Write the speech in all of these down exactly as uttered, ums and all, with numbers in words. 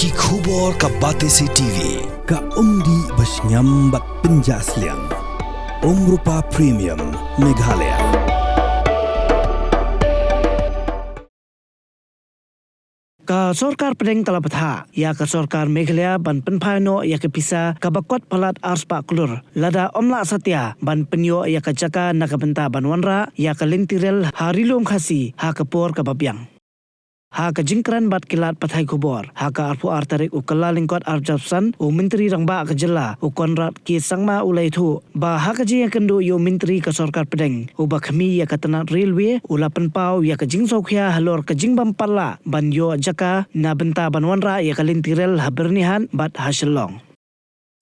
Ki khubor ka Batesi T V, ka umdih ba shngiam bad pynjah sliang. Umrupa Premium, Meghalaya. Ka sorkar pdeng ka la bthah ïa ka sorkar Meghalaya ban pynphai noh ïa ka pisa kaba kot palat arspah klur, lada ym lah satia ban pynïoh ïa ka jaka na ka bynta ban wanrah ïa ka lynti rel ha Ri Lum Khasi ha ka por kaba biang. Ha ka jingkren bad ki lad pathai khubor ha ka arphew ar tarik u Kyllalyngkot arphew san, u Myntri Rangbah ka jylla u Conrad K Sangma u la ïathuh ba ha ka jingïakynduh ïa u Myntri ka sorkar pdeng uba khmih ïa ka tnat railway, u la pynpaw ïa ka jingsngewkhia halor ka jingbym pat lah ban ïoh jaka na bynta ban wanrah ïa ka lynti rel ha Byrnihat bad ha Shillong.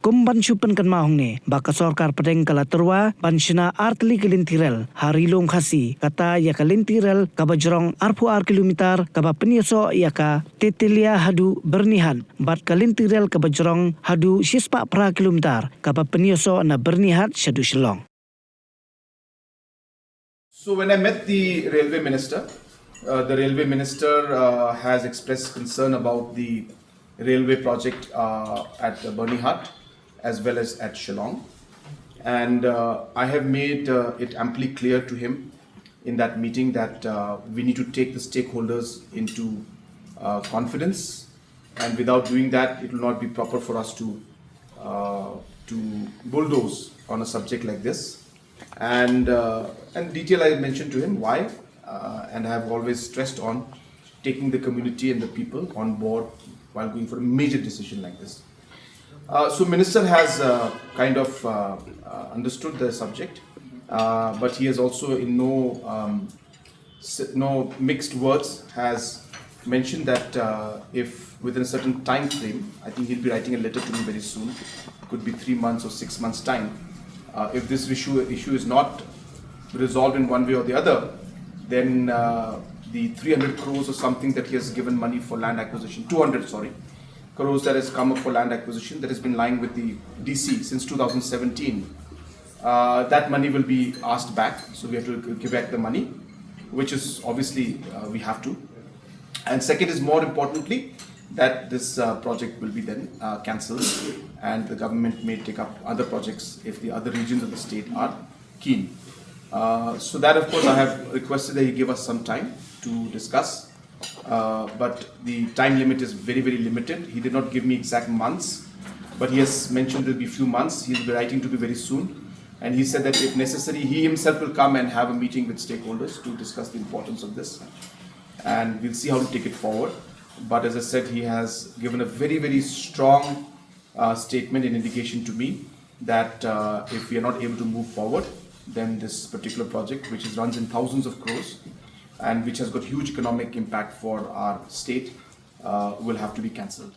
Kum ban shu pynkynmaw hangne ba ka sorkar pdeng ka la tyrwa ban shna ar tylli ki lynti rel ha Ri Lum Khasi, kata ïa ka lynti rel kaba jrong arphew ar kilometer kaba pynïasoh ïa ka Tetelia haduh Byrnihat, bad ka lynti rel kaba jrong haduh shispah phra kilometer kaba pynïasoh na Byrnihat shaduh Shillong. So when I met the railway minister, uh, the railway minister uh, has expressed concern about the railway project uh, at Byrnihat as well as at Shillong. And uh, I have made uh, it amply clear to him in that meeting that uh, we need to take the stakeholders into uh, confidence, and without doing that, it will not be proper for us to uh, to bulldoze on a subject like this. And uh, and detail I mentioned to him why, uh, and I have always stressed on taking the community and the people on board while going for a major decision like this. Uh, so minister has uh, kind of uh, uh, understood the subject, uh, but he has also in no um, s- no mixed words has mentioned that uh, if within a certain time frame, I think he'll be writing a letter to me very soon, could be three months or six months time, uh, if this issue issue is not resolved in one way or the other, then uh, the three hundred crores or something that he has given money for land acquisition, two hundred, sorry, crores that has come up for land acquisition that has been lying with the D C since two thousand seventeen. Uh, that money will be asked back, so we have to give back the money, which is obviously uh, we have to. And second is more importantly that this uh, project will be then uh, cancelled, and the government may take up other projects if the other regions of the state are keen. Uh, so that, of course, I have requested that he give us some time to discuss. Uh, but the time limit is very, very limited. He did not give me exact months, but he has mentioned it will be few months. He will be writing to me very soon. And he said that if necessary, he himself will come and have a meeting with stakeholders to discuss the importance of this. And we'll see how to take it forward. But as I said, he has given a very, very strong uh, statement and indication to me that uh, if we are not able to move forward, then this particular project, which is runs in thousands of crores and which has got huge economic impact for our state, uh, will have to be cancelled.